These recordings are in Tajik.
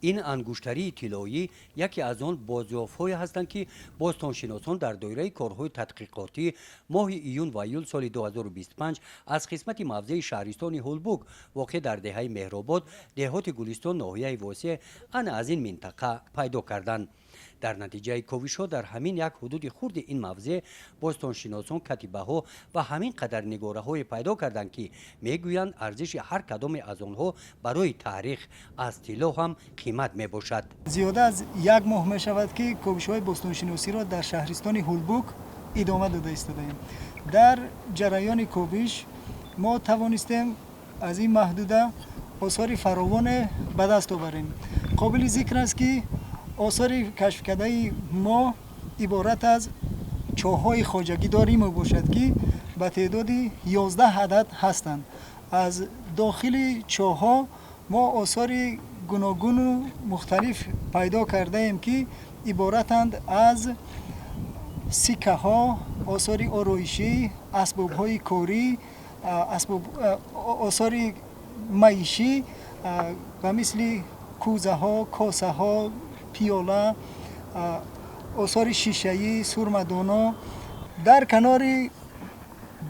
Ин ангуштарии тиллоӣ яке аз он бозёфтҳое ҳастанд, ки бостоншиносон дар доираи корҳои тадқиқотӣ моҳи июн ва июл соли 2025 аз қисмати мавзеи шаҳристони Ҳулбук, воқеъ дар деҳаи Меҳробод, деҳоти Гулистон, ноҳияи Восеъ, ана аз ин минтақа пайдо карданд. Дар натиҷаи ковишҳо дар ҳамин як ҳудуди хурди ин мавзеъ бостоншиносон катибаҳо ва ҳамин қадар нигораҳое пайдо карданд, ки мегӯянд, арзиши ҳар кадоме аз онҳо барои таърих аз тилло ҳам қимат мебошад. Зиёда аз як моҳ мешавад, ки ковишҳои бостоншиносиро дар шаҳристони Ҳулбук идома дода истодаем. Дар ҷараёни ковиш мо тавонистем аз ин маҳдуда осори фаровоне ба даст оварем. Қобили зикр аст, ки осори кашфкардаи мо иборат аз чоҳҳои хоҷагидорӣ мебошад, ки ба теъдоди 11 адад ҳастанд. Аз дохили чоҳҳо мо осори гуногуну мухталиф пайдо кардаем, ки иборатанд аз сиккаҳо, осори ороишӣ, асбобҳои корӣ, осори маишӣ ба мисли кӯзаҳо, косаҳо, пиёла, осори шишаӣ, сурмадоно. Дар канори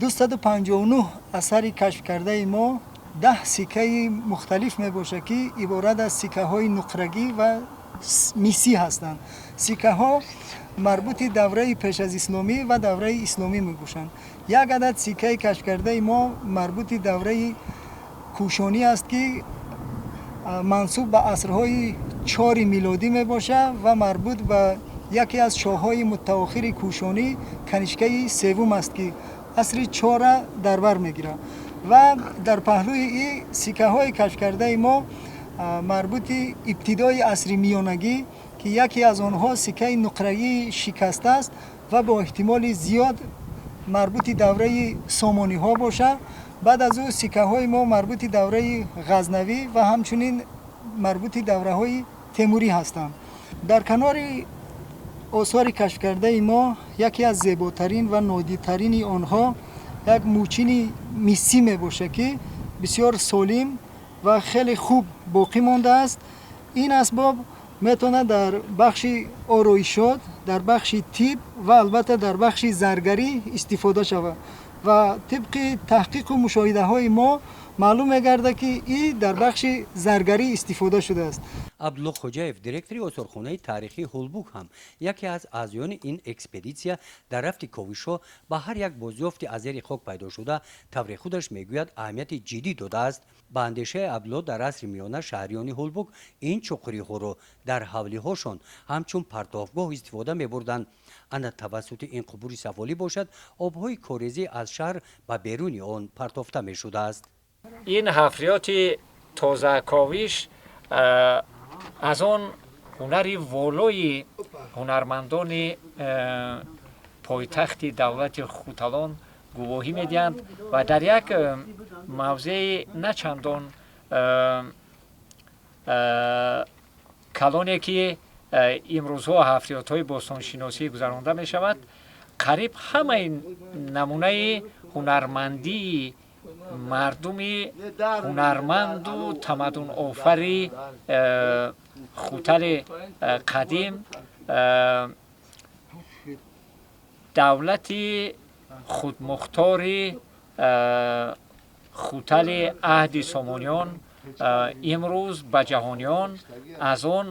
259 асари кашфкардаи мо 10 сиккаи мухталиф мебошад, ки иборат аз сиккаҳои нуқрагӣ ва мисӣ ҳастанд. Сиккаҳо марбути давраи пеш аз исломӣ ва давраи исломӣ мебошанд. Як адад сиккаи кашфкардаи мо марбути давраи кӯшонӣ аст, ки мансуб ба асрҳои чори милодӣ мебошад ва марбут ба яке аз шоҳҳои мутаохири кӯшонӣ, Канишкаи севум аст, ки асри чора дар бар мегирад. Ва дар паҳлӯи и сиккаҳои кашфкардаи мо марбути ибтидои асри миёнагӣ, ки яке аз онҳо сиккаи нуқрагии шикаста аст ва бо эҳтимоли зиёд марбути давраи сомониҳо бошад. Баъд аз ӯ сиккаҳои мо марбути давраи Ғазнавӣ ва ҳамчунин марбути давраҳои темурӣ ҳастанд. Дар канори осори кашфкардаи мо яке аз зеботарин ва нодиртарини онҳо як мӯчини мисӣ мебошад, ки бисёр солим ва хеле хуб боқӣ мондааст. Ин асбоб метавонад дар бахши ороишот, дар бахши тиб ва албатта дар бахши заргарӣ истифода шавад ва тибқи таҳқиқу мушоҳидаҳои мо маълум мегардад, ки и дар бахши заргарӣ истифода шудааст. Абдулло Хоҷаев, директори осорхонаи таърихии Ҳулбук, ҳам яке аз аъзоёни ин экспедитсия, дар рафти ковишҳо ба ҳар як бозёфти аз зери хок пайдо шуда, тавре худаш мегӯяд, аҳамияти ҷиддӣ додааст. Ба андешаи Абдулло, дар асри миёна шаҳриёни Ҳулбук ин чуқуриҳоро дар ҳавлиҳошон ҳамчун партовгоҳ истифода мебурданд. Ана тавассути ин қубури сафолӣ бошад, обҳои корезӣ аз шаҳр ба беруни он партофта мешудааст. Ин ҳафриёти тозаковиш аз он ҳунари волои ҳунармандони пойтахти давлати Хуталон гувоҳӣ медиҳанд ва дар як мавзеи на чандон калоне, ки имрӯзҳо ҳафриётҳои бостоншиносӣ гузаронда мешавад, қариб ҳамаи намунаи ҳунармандии мардуми ҳунарманду тамаддунофари Хутали қадим, давлати худмухтори Хутали аҳди Сомониён имрӯз ба ҷаҳониён аз он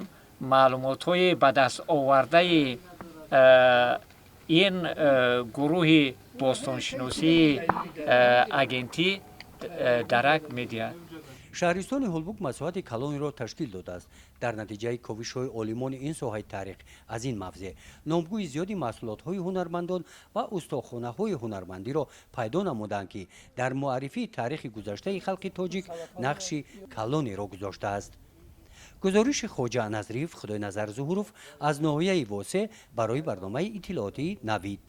маълумотҳои ба даст овардаи ин гурӯҳи бостоншиносии агентӣ дарак медиҳад. Шаҳристони Ҳулбук масоҳати калонеро ташкил додааст. Дар натиҷаи ковишҳои олимони ин соҳаи таърих аз ин мавзеъ номгӯи зиёди маҳсулотҳои ҳунармандон ва устохонаҳои ҳунармандиро пайдо намуданд, ки дар муаррифии таърихи гузаштаи халқи тоҷик нақши калонеро гузоштааст. Гузориши Хоҷа Назриев, Худойназар Зуҳуров аз ноҳияи Восеъ барои барномаи иттилоотии «Навид».